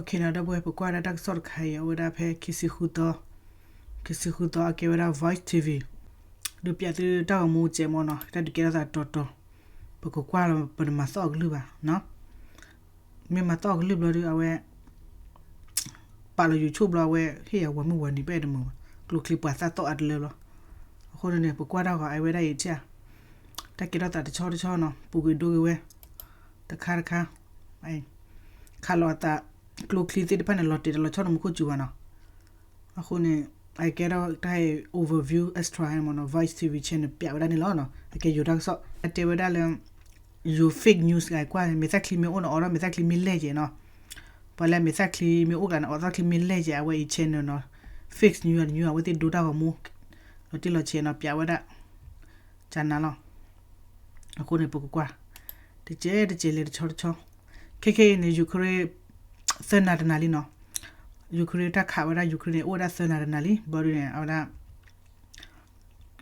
ဒီပုၢ်ဝဲၢ် ပကွၢ်ဒၣ်တၢ်ကစီၣ်တခါအံၤ အဝဲဒၣ်ဖဲခံဆံဃုသီ, ခံဆံဃုသီအကဲဝဲဒၣ် Voice TV, ဒုးပၠးသုတၢ်ဂီၤမူစဲးမ့ၢ်နီၤ, တၢ်ဒုးကဲထီၣ်သးတီတီ, ပကကွၢ်လီၤ ပတမၤသီၣ်အကလုၢ်ဘၣ်နီၤ. မ့ၢ်မၤသီၣ်အကလုၢ်ဘျီဒီး အဝဲ ပာ်လီၤ YouTube ဘျီ အဝဲဟ့ၣ်ယၤဝၤမုၢ်ဝၤနံၤ ပအဲၣ်တမုာ်ဘၣ်, ကျိချံပှၤသၣ်သီၣ်အါတလၢဘျီ. အဃိန့ၣ်န့ၣ် ပကွၢ်တၢ်ဂီၤအဝဲဒၣ်အံၤထံၣ်ဧါ, တၢ်ကဲထီၣ်သးတဆီတဆီနီၤ, ပူၤကွံာ်ဒိက့ၤဝဲ တခါတခါ, ခးလီၤအသး, ကျိချံသ့ၣ်တဖၣ်န့ၣ် လီၤတဲာ်တလီၤဆီန့ၣ် မူခိၣ်စူၤဘၣ်နီၤ. အဃိန့ၣ် အကဲထီၣ်တၢ် overview extra မ့ၢ်နီၤ, Voice TV channel ပၠးဝဲဒၣ်န့ၣ်လီၤနီၤ, အကဲယိၤတၢ်ကစီၣ် အတဲဝဲဒၣ်လၢ ယိၤ fake news ဂၤကွၢ်န့ၣ် မဲာ်သၣ်ချံမ့ၢ်အိၣ်န့ၣ် အိးထီၣ်မဲာ်သၣ်ချံမ့ၢ်လဲၢ်ကဲနီၤ, ပှၤလၢမဲာ်သၣ်ချံမ့ၢ်အိၣ်ကျါန့ၣ် အိးထီၣ်မဲာ်သၣ်ချံမ့ၢ်လဲၢ်ကဲ အဝဲအံၤ channel နီၤ, fake news တညိ အဝဲသ့ၣ်ဒိတၢ်ဂီၤမူ လီၤတံၢ်လီၤဆဲးနီၤ, ပၠးဝဲဒၣ် ကနၤလီၤ. အဃိန့ၣ် ပကကွၢ် တကဲးတကဲးလဲၤတဆီတဆီ, ခဲခဲအံၤန့ၣ် Ukraine သၢနၤတနၤလံနီၤ, Ukraine တၢ်ခးဝဲဒၣ် Ukraine န့ၣ် အိၣ်ဝဲဒၣ်သၢနၤတနၤလံ, ဘျီဒုန့ၣ် အဝဲဒၣ်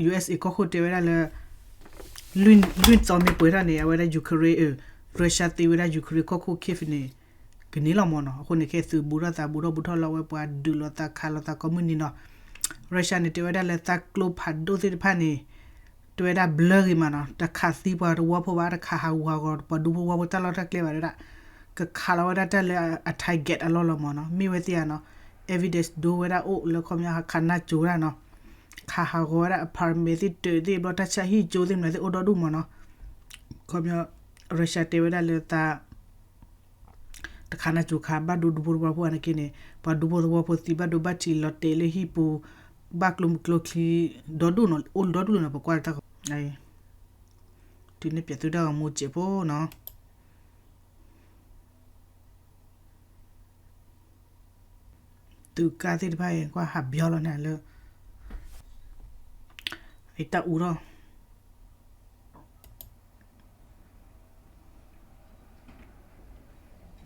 USA ကီၢ်ခိၣ်တဲဝဲဒၣ်လၢ လွံၢ်သီမ့ၢ်ပှဲၤထီၣ်န့ၣ် အဝဲဒၣ် Ukraine, Russia သ့ဝဲဒၣ် Ukraine ကီၢ်ခိၣ် Kyiv န့ၣ် ကန့ၢ်လီၤမ့ၢ်နီၤ. အဃိန့ၣ် ခဲသုးဘူးထီၣ်သးဘူးထီၣ်ဘူးထီၣ်လီၤ အဝဲပှၤဒုးလိာ်သးခးလိာ်သးကိးမုၢ်နံၤနီၤ. Russia န့ၣ် တဲဝဲဒၣ်လၢသးကျိဖးဒိၣ်သ့ၣ်တဖၣ်န့ၣ် တဲဝဲဒၣ်ဘျၢဂ့ၤမးနီၤ, တခးသံပှၤသဝီဖိဘၣ်, တခးဟးဂူာ်ဟးဂီၤပှၤဒူဖိသဝီဖိတၢ်လီၢ်တၢ်ကျဲဘၣ်ဒၣ်, ကခးလီၤဝဲဒၣ်တၢ်လၢအ target အလီၢ်လီၤမ့ၢ်နီၤ. မ့ၢ်ဝဲသ့ၣ်ဧါနီၤ, evidence ဒိဝဲဒၣ်အိၣ်လၢခီပညီ ခးနၢ်ကၠိဝဲဒၣ်နီၤ, ခးဟးဂီၤဝဲဒၣ် apartment သ့ၣ်တၢးသ့ၣ်ဘျီ တၢ်ဆါဟံၣ်ကၠိသ့ၣ်မနုၤသ့ၣ်အိၣ်ဒီဒူၣ်မ့ၢ်နီၤ. ခီပညီ Russia တဲဝဲဒၣ်လၢသး တခးနၢ်ကၠိခးဘၣ်ဒိဒူဖိသဝီဖိအါန့ၣ်က့န့ၣ် ပှၤဒူဖိသဝီဖိသံဘၣ်ဒိဘၣ်ထံးလီၤတဲာ်လၢဟံၣ်ပူၤ ဘၣ်ကျိချံ ဒီဒူၣ်နီၤ, အိၣ်ဒီဒူၣ်လီၤနီၤ, ပကွၢ်တၢ်ဂီၤ တုၤန့ၣ်ပၠးသုတၢ်ဂီၤမူစဲးဖိနီၤ. သုးကါသ့ၣ်တဖၣ်အံၤ ကွၢ်ဟးဘျီလီၤန့ၣ်လၢ အတၢ်အူထီ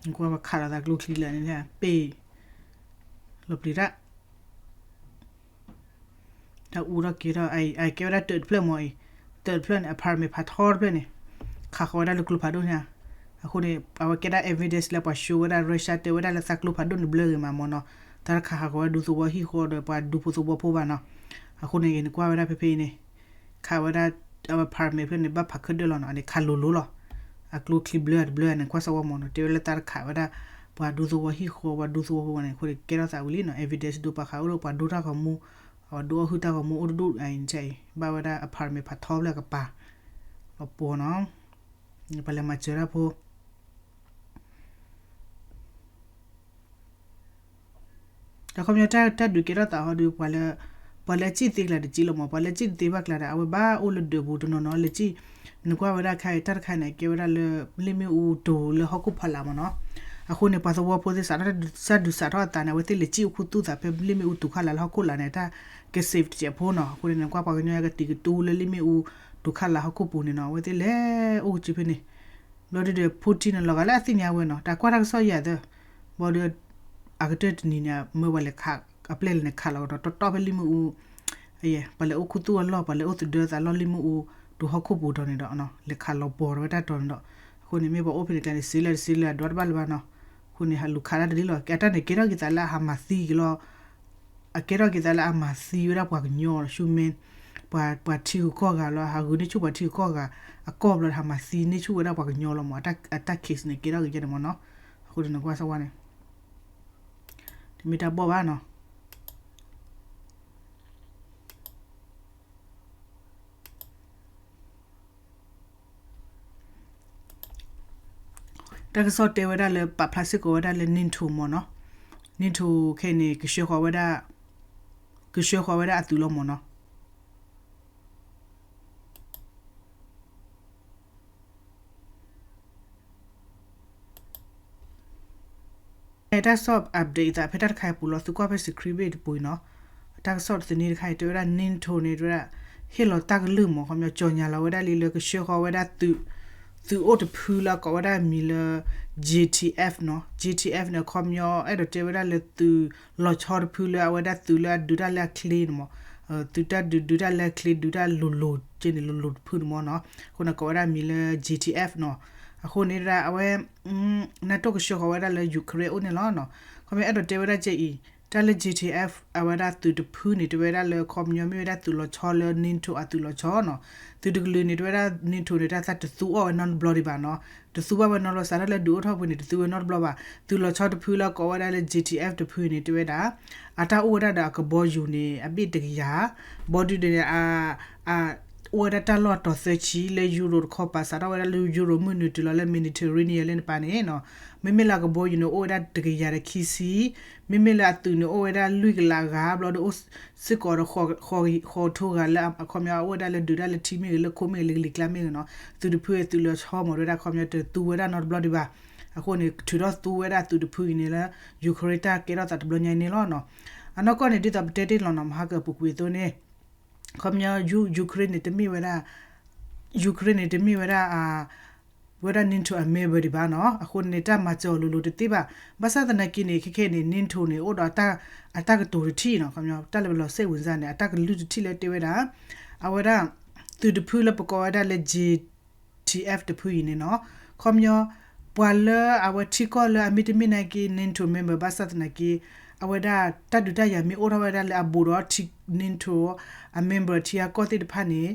ၣ် ကွၢ်ပှၤခးလိာ်သးကျိချံလၢာ်န့ၣ် ပ့ၢ်လီၤပျံၤတၢ် တၢ်အူထီၣ်က့ၤထီၣ် အကဲဝဲဒၣ်တၢးတဖျၢၣ်မ့ၢ်အံၤ, တၢးတဖျၢၣ်န့ၣ် apartment ဖးထီတဖျၢၣ်န့ၣ် ခးဃီၤဝဲဒၣ်လၢကျိဖးဒိၣ်န့ၣ်ဧါ. အဃိန့ၣ် အဝဲကဲဒၣ် evidence လၢပှၤ show ဝဲဒၣ် Russia တဲဝဲဒၣ်လၢသးကျိဖးဒိၣ်န့ၣ်ဘျၢဂ့ၤမးမ့ၢ်နီၤ, တၢ်တခးဟးဃီၤဝဲဒၣ်ဒူသဝီဟံၣ်ဃီဒီးပှၤဒူဖိသဝီဖိဘၣ်နီၤ. အဃိန့ၣ်ဂ့ၤ နကွၢ်ဝဲဒၣ်ဖဲဖဲအံၤန့ၣ် ခးဝဲဒၣ် အဝဲ apartment ဖျၢၣ်န့ၣ် ဘၣ်ဖးခၢၣ်ဒၢၣ်လီၤနီၤ, အန့ၣ်ခးလိၤလိၤလီၤ. အကျိချံဘျၢတဘျၢန့ၣ် ကွၢ်စၢ်ဝဲမ့ၢ်နီၤ, တဲဝဲလၢတၢ်တခးဝဲဒၣ် ပှၤဒူသဝီဟံၣ်ဃီ ပှၤဒူသဝီဖိန့ၣ် အဃိန့ၣ် ကဲထီၣ်သးဝံၤလံနီၤ, evidence ဒိပာ်ဃာ်အိၣ်လၢပှၤဒိတၢ်ဂီၤမူ, အဝဲဒိအီၣ်ဟုၣ်တၢ်ဂီၤမူအိၣ်တဒူၣ်အံၤန့ၣ် ဘၣ်ဝဲဒၣ် apartment ဖးထီဖျၢၣ်ကပၤ လီၤပှီၤနီၤ, ပှၤလဲၤမၤစၢၤတၢ်ဖိ တၢ်ခီပညီတၢ်ဒုးကဲထီၣ်သးဟီဒုး ပှၤလၢ ပှၤလၢအစံၣ်သ့ကျါတစံၣ်လီၤမး, ပှၤလၢအစံၣ်တသ့ဘၣ်ကျါဒီး အဝဲဘၣ်အိၣ်လၢဒၢးပူၤတနီၤနီၤ လၢစံၣ်, နကွၢ်ဝဲဒၣ်ခါအံၤ တၢ်တခါန့ၣ် ကဲဝဲဒၣ်လၢ လ့ၣ်မ့ၣ်အူတိၤလၢဟီၣ်ခိၣ်ဖီလာ်မးနီၤ. အဃိန့ၣ် ပှၤသဝီဖိသ့ၣ် စးထီၣ် စၢ်ဒုးစးထီၣ်အသးန့ၣ် အဝဲသ့ၣ်လဲၤစံၣ်အိၣ်ခူသူၣ်သးဖဲလ့ၣ်မ့ၣ်အူတုၤခီၣ်လာ်လၢဟီၣ်ခိၣ်လာ်န့ၣ် တၢ်က safe တစဲးဖိနီၤ. အဃိန့ၣ် နကွၢ်ပှၤကညီကတံၤကတူလၢလ့ၣ်မ့ၣ်အူတုၤခီၣ်လာ်ဟီၣ်ခိၣ်ပူၤန့ၣ်နီၤ အဝဲသ့ၣ်လဲၤအိၣ်ကစုဖဲန့ၣ် ဘျီဒုဒီး Putin န့ၣ် လီၤဂာ်လၢအသ့ၣ်ညါဝဲနီၤ, တၢ်ကွၢ်တၢ်ကစီၣ်ယၤသၢ, ဘျီဒီး အကတၢၢ်တနံၤန့ၣ် မၢပှၤလဲၤခး အပျဲၢ်လဲၤန့ၣ်ခးလီၤကဒီး တီတီဖဲလ့ၣ်မ့ၣ်အူ, ပှၤလဲၤအိၣ်ခူသူၣ်အလီၢ် ပှၤလဲၤအိၣ်သဒၢသးလီၢ်လ့ၣ်မ့ၣ်အူ တုၤဟီၣ်ခိၣ်ပူၤဒီးန့ၣ်ဒီး လဲၤခးလီၤပှီၤဝဲတၢ်တီၤန့ၣ်ဒီး, အဃိန့ၣ် မ့ၢ်ပှၤအိၣ်ဖဲန့ၣ်ကျါန့ၣ် စ့လၢတစ့လၢအဒွးတဘၣ်လၢၤဘၣ်နီၤ, အဃိန့ၣ် ဟးလူၤခးတၢ်တလံလီၤ. အတၢ်န့ၣ်ကဲထီၣ်က့ၤသးလၢအဟးမၤသံက့ၤလီၤ အကဲထီၣ်က့ၤသးလၢအမၤသံဝဲဒၣ်ပှၤကညီလီၤ, ဆူမဲ ပှၤ ပှၤထံဂုၤကီၢ်ဂၤလီၤ, ဟးဂုာ်န့ၢ်ဆူၣ်ပှၤထံဂုၤကီၢ်ဂၤ အကီၢ်ဘျီဒီး ဟးမၤသံန့ၢ်ဆူၣ်ဝဲဒၣ်ပှၤကညီလီၤမး, အတၢ် case န့ၣ် ကဲထီၣ်က့ၤကဲန့ၣ်မးနီၤ, အဃိန့ၣ် နကွၢ်စၢ်ဝဲန့ၣ် တမ့ၢ်တၢ်ဘီၣ်ဘၣ်နီၤ. တၢ်ကစီၣ်တဲဝဲဒၣ်လၢ ပာ်ဖျါစ့ၢ်ကီးဝဲဒၣ်လၢ NATO မးနီၤ, NATO ခဲအံၤန့ၣ် ကဆှၢဃီၤဝဲဒၣ် ကဆှၢဃီၤဝဲဒၣ်အသုးလီၤမးနီၤ. တၢ်ကစီၣ် update အသးဖဲတၢ်တခါအံၤပူၤလီၤ, သုကွၢ်ဖဲ screen ဘ့ၣ်တပူၤအံၤနီၤ, တၢ်ကစီၣ်တသန့တခါအံၤ တဲဝဲဒၣ် NATO န့ၣ် တဲဝဲဒၣ် ဟ့ၣ်လီၤတၢ်ကလုၢ်မး ခီပညီ ကၠီၤညါလီၤဝဲဒၣ်လံလၢကဆှၢဃီၤဝဲဒၣ်သုး, သုးအိၣ်တဖုလၢအကိးဝဲဒၣ်မံၤလၢ JTF နီၤ, JTF န့ၣ် ခီပညီ အဲၣ်ဒိးတဲဝဲဒၣ်လၢသုးလီၤဆီတဖုလၢအဝဲဒၣ်သုးလၢအဒုးတၢ်လၢအချ့န့ၣ်မး, သုးတၢ်ဒုးဒုးတၢ်လၢအချ့ ဒုးတၢ်လိၤလိၤက့န့ၣ် လိၤလိၤတဖုန့ၣ်မးနီၤ, အဃိန့ၣ် ကိးဝဲဒၣ်မံၤလၢ JTF နီၤ. အဃိန့ၣ်ဒၣ် အဝဲ NATO ကဆှၢဃီၤဝဲဒၣ်လၢ Ukraine အအိၣ်န့ၣ်လီၤ. ခီပညီအဲၣ်ဒိးတဲဝဲဒၣ်ကဲအံၤ တၢ်လၢ JTF အဝဲဒၣ်သုးတဖုန့ၣ် တဲဝဲဒၣ်လၢ ခီပညီမ့ၢ်ဝဲဒၣ်သုးလီၤဆီလၢ NATO အသုးလီၤဆီနီၤ. သုးတကလုာ်န့ၣ် တဲဝဲဒၣ် NATO န့ၣ် တၢ်သးတသူအီၣ်ဝဲနီတဘျီဒံးဘၣ်နီၤ. တသူဘၣ်ဝဲနီတဘျီ စးထီၣ်လၢဒုးအိၣ်ထီၣ်ပူၤန့ၣ် တသူဝဲနီတဘျီဘၣ်. သုးလီၤဆီတဖုလၢကိးဝဲဒၣ်လၢ JTF တဖုန့ၣ် တဲဝဲဒၣ် အတၢ်အိၣ်ဝဲဒၣ်ဒီးအကဘီယူၤန့ၣ် အဘ့ၣ်တကယၤ, ဘီဒုးန့ၣ် အိၣ်ဝဲဒၣ်တၢ်လီၢ်အတီၤသၢဆံ လၢယူရိတခီပၤ စးထီၣ်ဝဲဒၣ်လၢယူရိ မုၢ်နုာ်တုၤလီၤလၢ Mediterranean လၢနပၤန့ၣ်နီၤ. မ့မ့ၢ်လၢအကဘီယူၤန့ၣ် အိၣ်ဝဲဒၣ်တကယၤဒီးခံဆံ, မ့မ့ၢ်လၢအသုးန့ၣ် အိၣ်ဝဲဒၣ်လွံၢ်ကလးဂၤဘျီဒီး အိၣ်စ့ၢ်ကီးဒီး ဃိးထိဂၤလၢ အခီပညီအိၣ်ဝဲဒၣ်လၢဒုးတၢ်လၢထံမ့ၢ်ဂ့ၤ လၢခိမ့ၢ်ဂ့ၤ လၢကလံၤကျါမ့ၢ်ဂ့ၤနီၤ. သုးတဖုအံၤ သုးလီၤဆီမ့ၢ်ဝဲဒၣ် ခီပညီတသူဝဲဒၣ်နီတဘျီဒံးဘၣ်. အဃိန့ၣ် ထုးထီၣ်သူဝဲဒၣ်သုးတဖုအံၤန့ၣ်လၢ Ukraine တၢ်ကဲထီၣ်သးတဘျီညါအံၤန့ၣ်လီၤနီၤ. အနီၢ်ကီၢ်န့ၣ် ဒ်သိးပတဲတ့ၢ်လီၤနီၤ မဟါကအပူၤကွံာ်အသိးန့ၣ် ခီပညီ Ukraine န့ၣ် တမ့ၢ်ဝဲဒၣ် Ukraine န့ၣ် တမ့ၢ်ဝဲဒၣ် ဝဲဒၣ် NATO အ member ဒံးဘၣ်နီၤ. အဃိန့ၣ် တၢ်မၤစၢၤအီၤလိၤလိၤတသ့ဘၣ်. ဘၣ်ဆၣ်သနာ်က့န့ၣ် ခဲခဲန့ၣ် NATO န့ၣ် အိၣ်ဒီးအတၢ်ကတိၤတထံၣ်နီၤ ခီပညီ တၢ်လၢပလီၤစဲးဝံၤစၢ်န့ၣ် အတၢ်ကလုၢ်တထံၣ်လၢတဲဝဲဒၣ် အဝဲဒၣ် သုးတဖုလၢပကိးဝဲဒၣ်လၢ JTF တဖုအံၤန့ၣ်နီၤ ခီပညီ ပှၤလၢအဝဲထံကီၢ်လၢအမ့တမ့ၢ်နာ်က့ NATO member ဘၣ်ဆၣ်သနာ်က့ အဝဲဒၣ်တၢ်ဒုးတၢ်ယၤမ့ၢ်အိၣ်ထီၣ်ဝဲဒၣ်လၢအဘူးဒီး NATO အ member ထံအကီၢ်သ့ၣ်တဖၣ်န့ၣ်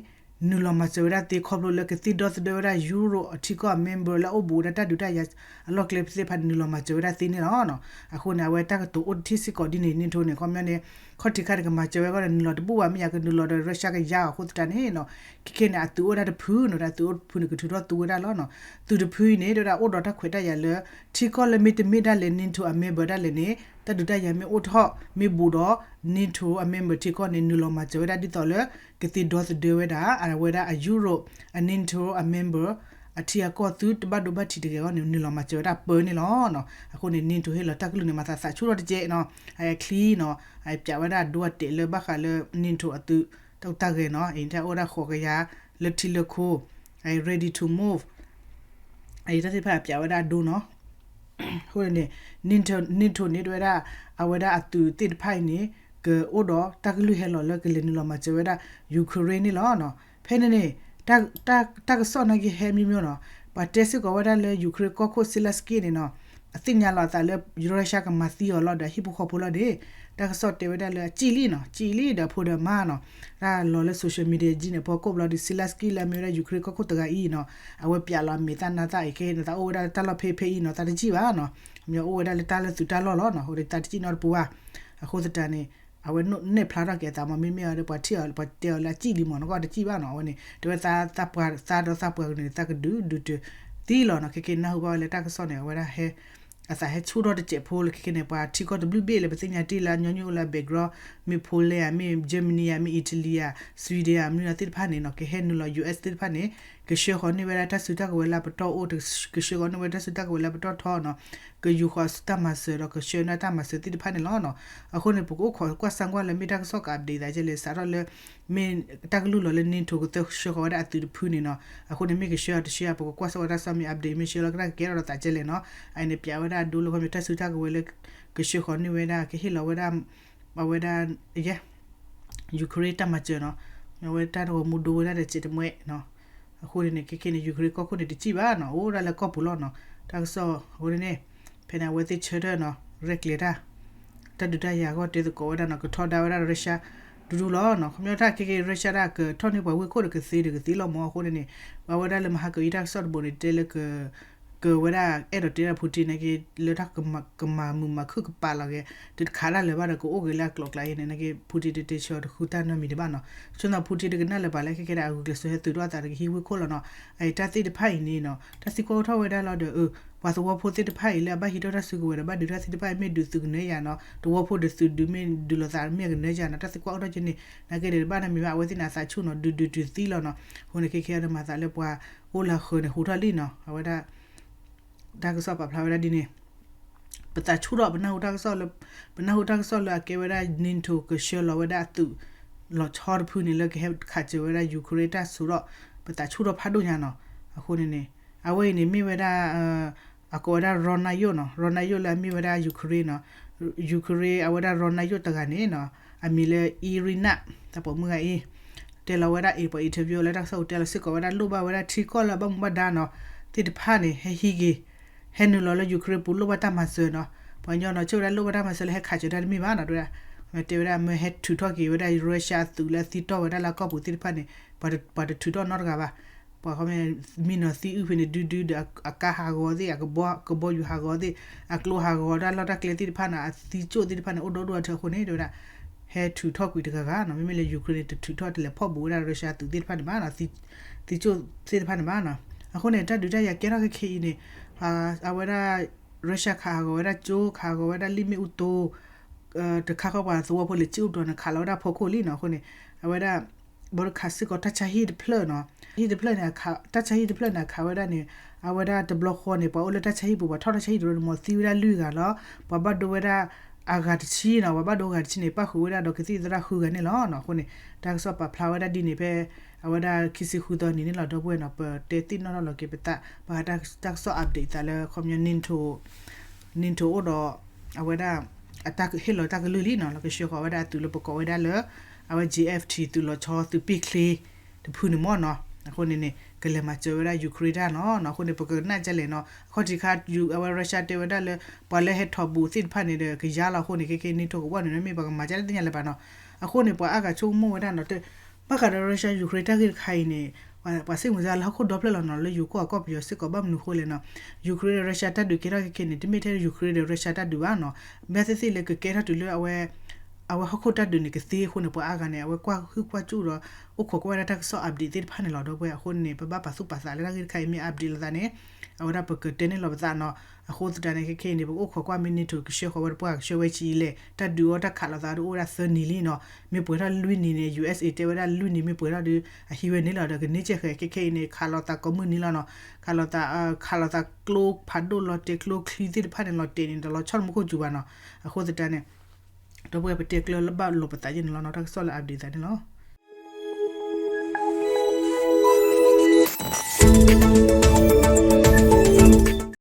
နုာ်လီၤမၤစၢၤဝဲဒၣ်သ့ ခီဖျိလၢကသ့ဒီသဒၢဝဲဒၣ် ယူရိ အထံကီၢ် member လၢအအိၣ်ဘူးဝဲဒၣ်တၢ်ဒုးတၢ်ယၤအလီၢ်ကျဲသ့ၣ်တဖၣ်န့ၣ် နုာ်လီၤမၤစၢၤဝဲဒၣ်သ့န့ၣ်လီၤ. အဃိန့ၣ် အဝဲတၢ်ကတိၤအိၣ်တထံၣ်စ့ၢ်ကီးဒ်န့ၣ် NATO န့ၣ် ခီပညီန့ၣ် ခီၣ်ထံးခါန့ၣ် ကမၤစၢၤဝဲအဂီၢ်န့ၣ် နုာ်လီၤတဘူၣ်ဘၣ် မ့ၢ်ယၤကနုာ်လီၤဒီး Russia ကယါအီၤအဃိသတးန့ၣ်နီၤ ခဲခဲန့ၣ် အသုးအိၣ်ဒၣ်တဖုနီၤ ဒ်သုးအိၣ်တဖုန့ၣ် ကထုးထီၣ်သူဝဲဒၣ်လီၤနီၤ. သုးတဖုအံၤန့ၣ် တဲဝဲဒၣ်အိၣ်ဒီးတၢ်ခွဲးတၢ်ယာ်လၢ ထံကီၢ်လၢမ့တမ့ၢ်ဒၣ်လဲာ် NATO အ member ဒၣ်လဲာ်န့ၣ် တၢ်ဒုးတၢ်ယၤမ့ၢ်အိၣ်ထီၣ် မ့ၢ်ဘူးဒီး NATO အ member ထံကီၢ်န့ၣ် နုာ်လီၤမၤစၢၤဝဲဒၣ်ဒ်သိးလၢ ကသ့ဒီသဒၢဝဲဒၣ် အဝဲဒၣ်အယူရိ အ NATO အ member အထံအကီၢ်သုတဘၣ်ဒိဘၣ်ထံးတဂ့ၤအဂီၢ်န့ၣ် နုာ်လီၤမၤစၢၤဝဲဒၣ်ပၢန့ၣ်လီၤနီၤ. အဃိန့ၣ် NATO ဟ့ၣ်လီၤတၢ်ကလုၢ်န့ၣ် မၤသးသးဆူၣ်ထီၣ်တကဲးနီၤ အချံနီၤ အပျးဝဲဒၣ်အဒိအတဲာ်လၢဘၣ်ဃးလၢ NATO အသုး တၢ်တၢ်ဂဲၤနီၤ အံၤတၢ်အိၣ်ဝဲဒၣ်ဃိးကယၤ လၢထံလၢခိ ready to move အံၤတၢ်သ့ၣ်တဖၣ်အပျးဝဲဒၣ်အဒိနီၤ. အဃိန့ၣ် NATO န့ၣ် တဲဝဲဒၣ် အဝဲဒၣ်အသုးသ့ၣ်တဖၣ်အံၤန့ၣ် ကအိၣ်ဒီးတၢ်ကလုၢ်ဟဲလီၤလၢကလဲၤနုာ်လီၤမၤစၢၤဝဲဒၣ် Ukraine န့ၣ်လီၤ. ဖဲန့ၣ်န့ၣ် တၢ်ကစီၣ်နာ်က့ဟဲမိမိနီၤ ပှၤတဲစ့ၢ်ကီးဝဲဒၣ်လၢ Ukraine ကီၢ်ခိၣ် Zelensky န့ၣ်နီၤ အသ့ၣ်ညါလီၤအသးလၢ Russia ကမၤသံအီၤလီၤဒီးဟံၣ်ဖိဃီဖိလီၤန့ၣ် တၢ်ကစီၣ်တဲဝဲဒၣ်လၢအစံၣ်လံနီၤ စံၣ်လံဒီးအဖိဒီးအမါနီၤ တၢ်လီၤလၢ social media ကံန့ၣ် ပှၤကိးဘျီဒီး Zelensky လၢအမ့ၢ်ဝဲဒၣ် Ukraine ကီၢ်ခိၣ်တဂၤအံၤနီၤ အဝဲပျးလီၤအမဲာ်သၣ်နါသၣ်အံၤခဲအံၤန့ၣ် သးအိၣ်ဝဲဒၣ်လၢတၢ်လီၢ်ဖဲဖဲအံၤနီၤ သးတစံၣ်ဘၣ်နီၤ အမ့ၢ်အိၣ်ဝဲဒၣ်လၢတၢ်လၢသုးတၢ်လီၢ်လီၤနီၤ အဃိဒီးသးတစံၣ်နီတပူၤဘၣ် အဃိသတးန့ၣ် အဝဲနဲၣ်ဖျါထီၣ်က့ၤအသးမ့ၢ်မ့ၢ်အီၤဒီး ပှၤထံၣ်အီၤ ပှၤတဲအီၤလၢအစံၣ်လံမ့ၢ်နီၤ ကီၢ်တစံၣ်ဘၣ်နီၤ အဝဲန့ၣ် တဲဝဲသးသးပှၢ်သးဒီးသးပှၢ်ကန့ၣ် သးကဒုးဒုးတသံလီၤနီၤ ခဲက့ၤနၢ်ဟူဘၣ်ဝဲလၢတၢ်ကစီၣ်န့ၣ် အဝဲဒၣ်ဟဲ အသးဟဲဆူၣ်ထီၣ်တစဲးဖိလၢခဲက့ၤန့ၣ် ပှၤထံကီၢ်တဘျုးဘ့ၣ်လၢပသ့ၣ်ညါတ့ၢ်လၢအညီနုၢ်အိၣ်လၢ background မ့ၢ် Poland ဧါ မ့ၢ် Germany ဧါ မ့ၢ် Italy ဧါ Sweden ဧါ မနုၤသ့ၣ်တဖၣ်န့ၣ်နီၤ ကဟဲနုာ်လီၤ US သ့ၣ်တဖၣ်န့ၣ် ကဆှၢဃီၤန့ၢ်ဝဲဒၣ်တၢ်စုတၢ်ကဝဲၤလၢပတီၢ်အိၣ် ကဆှၢဃီၤန့ၢ်ဝဲတၢ်စုတၢ်ကဝဲၤလၢပတီၢ်ထီနီၤ ကယူၤဃီၤတၢ်မၤစၢၤဒီး ကဆှၢန့ၢ်တၢ်မၤစၢၤသ့ၣ်တဖၣ်န့ၣ်လီၤနီၤ အဃိန့ၣ် ပကအိၣ်ခိးကွၢ်စၢ်ကွၢ်လၢမ့ၢ်တၢ်ကစီၣ်က update သးကဲလဲၣ် စးထီၣ်လၢ မ့ၢ်တၢ်ကလုၢ်လီၤလၢ NATO ကသၢဆှၢဃီၤဝဲဒၣ်အသုးတဖုန့ၣ်နီၤ အဃိန့ၣ် မ့ၢ်ကဆှၢအီၤတဆှၢ ပကကွၢ်စၢ်ဝဲဒၣ်စီမ့ၢ် update မ့ၢ်ဆှၢလီၤကဒါကကဲထီၣ်ဒီးသးကဲလဲၣ်နီၤ အအံၤန့ၣ် ပျးဝဲဒၣ်အဒိလၢခီမ့ၢ်တၢ်စုတၢ်ကဝဲၤလၢ ကဆှၢဃီၤန့ၢ်ဝဲဒၣ် ကဟ့ၣ်လီၤဝဲဒၣ် အဝဲဒၣ် ယဲ Ukraine တၢ်မၤစၢၤနီၤ အဝဲတၢ်တဂီၤမူဒိဝဲဒၣ်ဒီးစဲးတမှဲနီၤ အဃိန့ၣ် ခဲက့ၤန့ၣ် Ukraine ကီၢ်ခိၣ်န့ၣ်တစံၣ်ဘၣ်နီၤ အိၣ်ဒၣ်လၢကီၢ်ပူၤလီၤနီၤ တၢ်ကစီၣ်အဃိန့ၣ် ဖဲန့ၣ် အဝဲသ့ၣ်ဆၢထၢၣ်နီၤ ရဲၣ်ကျဲၤတၢ် တၢ်ဒုးတၢ်ယၤအဂီၢ်တဲသကိးဝဲဒၣ်နီၤ ကထီဒါဝဲဒၣ် Russia ဒူဒူလီၤနီၤ ခီပညီတၢ်ခဲက့ၤ Russia ဒၣ်ကထီၣ်န့ၢ်ပှၤဝ့ၢ်ခိၣ်ဒီးကသ့ဒီးကသ့လီၤမး အဃိန့ၣ်န့ၣ် ပှၤဝဲဒၣ်လၢမဟါကအံၤတၢ်ကစီၣ်တဘိန့ၣ် တဲလၢ ကဝဲဒၣ်အဲၣ်ဒိးတဲဒၣ် Putin နာ်က့ လၢတၢ်ကမၤမုာ်မၤခုၣ်ကပာ်လီၤက့ၤ တခးတၢ်လၢၤဘၣ်ဒီးကအိၣ်က့ၤလၢအကျိၤအကျဲအံၤန့ၣ် နာ်က့ Putin တတဲဆၢတဃုတၢ်နီတမံၤဒံးဘၣ်နီၤ ဆိမိၣ် Putin တကနၣ်လၢၤဘၣ်လၢခဲကဲဒၣ်အဂုာ်ကျဲးစၢးဟဲသုးထီၣ်အသးဒီးကဟံးဝ့ၢ်ခိၣ်လီၤနီၤ အတၢ်သ့ၣ်တဖၣ်အံၤန့ၣ်နီၤ တၢ်သံကွၢ်အိၣ်ထီၣ်ဝဲဒၣ်လီၤဒီး ပှၤသဝီဖိသ့ၣ်တဖၣ်အံၤလၢအဘၣ်ဟံးထီၣ်တၢ်စုကဝဲၤဒီးဘၣ်ဒုးတၢ်သ့ၣ်တဖၣ်အံၤ မ့ၢ်ဒုးသုးကနၢယၤနီၤ သဝီဖိဒုးသုးဒုးမ့ၢ်ဒုးလိာ်သးမ့ၢ်အကနၢယၤနီၤ တၢ်သံကွၢ်အိၣ်ထီၣ်က့ၤန့ၣ် နာ်က့ဒီးတဘၣ်နီတမံၤဘၣ် အဝဲသ့ၣ်န့ၣ်အသးဆူၣ်နီၤ ဒုးဒုးတုၤသံလီၤနီၤ အဃိန့ၣ် ခဲကဲဒီးမၤသးလၢပှၤအိၣ်လၢအဃၢၤန့ၣ် ဟူးထီၣ်လံနီၤ အဝဲဒၣ် တၢ်ကစီၣ်ပာ်ဖျါဝဲဒၣ်ဒ်န့ၣ် ပသးဆူၣ်ထီၣ် ပနၢ်ဟူတၢ်ကစီၣ်လၢ ပနၢ်ဟူတၢ်ကစီၣ်လၢအကဲဝဲဒၣ် NATO ကဆှၢလီၤဝဲဒၣ်အသုး လီၤဆီတဖုန့ၣ် လၢကဟဲခးစၢၤဝဲဒၣ် Ukraine တၢ်စိၤဒီး ပသးဆူၣ်ထီၣ်ဖးဒိၣ်ညါနီၤ အဃိန့ၣ်န့ၣ် အဝဲအံၤန့ၣ်မ့ၢ်ဝဲဒၣ် အကိးဝဲဒၣ် Ron Nayo နီၤ Ron Nayo လၢအမ့ၢ်ဝဲဒၣ် Ukraine နီၤ Ukraine အဝဲဒၣ် Ron Nayo တဂၤန့ၣ်နီၤ အမံၤလၢ Iryna တၢ်ပိာ်မုၣ်ဂၤအံၤ တဲလီၤဝဲဒၣ်အံၤ ပှၤ interview လၢတၢ်ကစီၣ်အိၣ်တဲလီၤစ့ၢ်ကီးဝဲဒၣ်လိၣ်ဘၣ်ဝဲဒၣ်ထံကီၢ်လၢအဘၣ်မူဘၣ်ဒါနီၤ သ့ၣ်တဖၣ်န့ၣ် ဟဲဟံးက့ၤ ဟဲနုာ်လီၤလၢ Ukraine ပူၤလိၣ်ဘၣ်တၢ်မၤစၢၤနီၤ. ပှၤကညီနီၤ ဆိၣ်ဝဲဒၣ်လိၣ်ဘၣ်တၢ်မၤစၢၤလၢဟဲခးစၢၤတၢ်တမ့ၢ်ဘၣ်နီၤ တဲဝဲဒၣ်, တဲဝဲဒၣ်မ့ၢ်ဟဲထုးထီၣ်က့ၤဝဲဒၣ် Russia အသုးလၢအသံတီၢ်ဝဲဒၣ်လၢအကီၢ်ပူၤသ့ၣ်တဖၣ်န့ၣ် ပှၤတထုးထီၣ်နီတဂၤဘၣ်. ပှၤခီမ့ၢ် မံနီၤသံအုၣ်ဖဲန့ၣ် ဒုဒုဒီးအကါဟးဂီၤသ့ၣ် အကဘီယူၤဟးဂီၤသ့ၣ် အကျိဟးဂီၤဒၣ်လီၢ်တၢ်ကျဲသ့ၣ်တဖၣ်န့ၣ် အသံကၠိၣ်သ့ၣ်တဖၣ်န့ၣ် အိၣ်ဒီဒူၣ်အထၢအဃိန့ၣ် တဲဝဲဒၣ် ဟဲထုးထီၣ်ကွံာ်တဂၤဂၤနီၤ. မ့မ့ၢ်လၢ Ukraine န့ၣ် တထုးထီၣ်တလဲၤဖီၣ်ဘူးဝဲဒၣ် Russia သုးသ့ၣ်တဖၣ်န့ၣ်ဘၣ်နီၤ သံကၠိၣ်သ့ၣ်တဖၣ်န့ၣ်ဘၣ်နီၤ. အဃိန့ၣ် တၢ်ဒုးတၢ်ယၤကဲထီၣ်ခဲခဲအံၤန့ၣ် အဝဲဒၣ် Russia ခးဟးဂီၤဝဲဒၣ်ကၠိ ခးဟးဂီၤဝဲဒၣ်လံာ်မ့ၣ်အူတိ တခါဃီပှၤသဝီဖိလၢကၠံၣ်အူတီၤန့ၣ် ခးလီၤဝဲဒၣ်ဖီခိၣ်လံနီၤ. အဃိန့ၣ် အဝဲဒၣ် ဘီတခးစ့ၢ်ကီးတၢ်ဆါဟံၣ်တဖျၢၣ်နီၤ. ဟံၣ်တဖျၢၣ်န့ၣ် တၢ်ဆါဟံၣ်တဖျၢၣ်န့ၣ် အခးဝဲဒၣ်န့ၣ် အဝဲဒၣ်တဘျီဃီန့ၣ် ပှၤအိၣ်လၢတၢ်ဆါဟံၣ်ပူၤ ပှၤထီၣ်တၢ်ဆါဟံၣ်တဘျီန့ၣ် မ့ၢ်သံဝဲဒၣ်လွံၢ်ဂၤလီၤ. ပှၤဘၣ်ဒိဝဲဒၣ်အဂၤတဆံနီၤ ပှၤဘၣ်ဒိအဂၤတဆံန့ၣ် ပၣ်ဃုာ်ဝဲဒၣ်ဒီးကသံၣ်သရၣ်ဃုဂၤန့ၣ်လီၤ. အဃိန့ၣ် တၢ်ကစီၣ်ပာ်ဖျါဝဲဒၣ်ဒ်န့ၣ်ဖဲ အဝဲဒၣ်ခံဆံဃုသီနံၤန့ၣ်လီၤ ဒီပုၢ်ဝဲၢ်နီၤ ပတဲသ့ၣ်နီၣ်ထီၣ်လီၤက့ၤပသး ပှၤတၢ်ကစီၣ် update သးလၢခီပညီ NATO အိၣ်ဒီး အဝဲဒၣ် အတၢ်ဟ့ၣ်လီၤတၢ်ကလုၢ်လံနီၤ လၢကဆှၢဃီၤဝဲဒၣ်အသုးလၢပကိးဝဲဒၣ်လၢ အဝဲ J F T သုးလီၤဆီသုးပ့ၢ်ချ့ တဖုန့ၣ်မ့ၢ်နီၤ. အဃိန့ၣ်န့ၣ် ကလဲၤမၤစၢၤဝဲဒၣ် Ukraine တၢ်နီၤ. အဃိန့ၣ် ပကနၣ်ကလဲၣ်နီၤ အခီၣ်ထံးခါ အဝဲ Russia တဲဝဲဒၣ်လၢ ပှၤလၢဟဲထီၣ်ဘူးသ့ၣ်တဖၣ်န့ၣ်ဒီး ကယါလီၤအဃိန့ၣ် ခဲခဲ NATO ကဘီၣ်န့ၣ် မ့ၢ်ပှၤကမၤကလဲၣ်သ့ၣ်ညါလၢၤဘၣ်နီၤ. အဃိန့ၣ် ပှၤအါဂၤဆိကမိၣ်ဝဲဒၣ်နီၤ ဘၣ်ဃးဒီး Russia Ukraine တၢ်ဂ့ၢ်တခါအံၤန့ၣ် ပှၤစ့ၣ်မုာ်စါလၢဟီၣ်ခိၣ်ဒီဖျၢၣ်လီၤနီၤ လၢယိၤကီၢ်အကီၢ်ပယီၤစ့ၢ်ကီး ဘၣ်မနုၤအဃိလဲၣ်နီၤ Ukraine ဒီး Russia တၢ်ဒုးကဲထီၣ်ခဲခဲန့ၣ် တမ့ၢ်ထဲ Ukraine ဒီး Russia တၢ်ဒုးဘၣ်နီၤ. ဘၣ်သ့ၣ်သ့ၣ်လၢကကဲထီၣ်တုၤလၢအဝဲ အဝဲဟီၣ်ခိၣ်တၢ်ဒုးန့ၣ် ကသ့အဃိန့ၣ် ပှၤအါဂၤန့ၣ် အဝဲကွၢ်ဟုၣ်ကွၢ်စူၣ်ဒီး အိၣ်ခိးကွၢ်ဝဲဒၣ်တၢ်ကစီၣ် update သ့ၣ်တဖၣ်န့ၣ်လီၤ ဒီပုၢ်ဝဲၢ်. အဃိန့ၣ် ပဘၣ်ပာ်သူၣ်ပာ်သးလၢတၢ်ဂ့ၢ်တခါအံၤမ့ၢ် update လိာ်သးန့ၣ် အဝဲဒၣ်ပကတဲန့ၢ်လီၤပသးနီၤ. အဃိသတးန့ၣ် ခဲခဲအံၤန့ၣ် ပကအိၣ်ခိးကွၢ်မ့ၢ် NATO ကဆှၢဃီၤဝဲတပှၢ် ကဆှၢဝဲဆံးလဲၣ် တၢ်ဒုးအီၣ်တၢ်ခးလိာ်သးဒုးအိၣ်ဝဲဒၣ်သၢနံၤလံနီၤ. မ့ၢ်ပှဲၤထီၣ်လွံၢ်နံၤန့ၣ် USA တဲဝဲဒၣ်လွံၢ်နံၤမ့ၢ်ပှဲၤထီၣ်ဒီး အဟံးဝဲန့ၣ်လီၤ. ဒီးကန့ၢ်ကဲဃဲခဲခဲအံၤန့ၣ် ခးလိာ်သးကိးမုၢ်နံၤလီၤနီၤ. ခးလိာ်သး ခးလိာ်သးကျိဖးဒိၣ်လီၤတဲာ် ကျိချံသ့ၣ်တဖၣ်န့ၣ် လီၤတဲာ်န့ၣ် တလီၤဆီတမူခိၣ်စူၤဘၣ်နီၤ. အဃိသတးန့ၣ် ဒီပုၢ်ဝဲၢ် ပတဲကျၢၤလၢဘၣ်လိာ်ပသးယဲၢ်န့ၣ်လီၤနီၤ တၢ်ကစီၣ်လၢ update သးန့ၣ်လီၤ.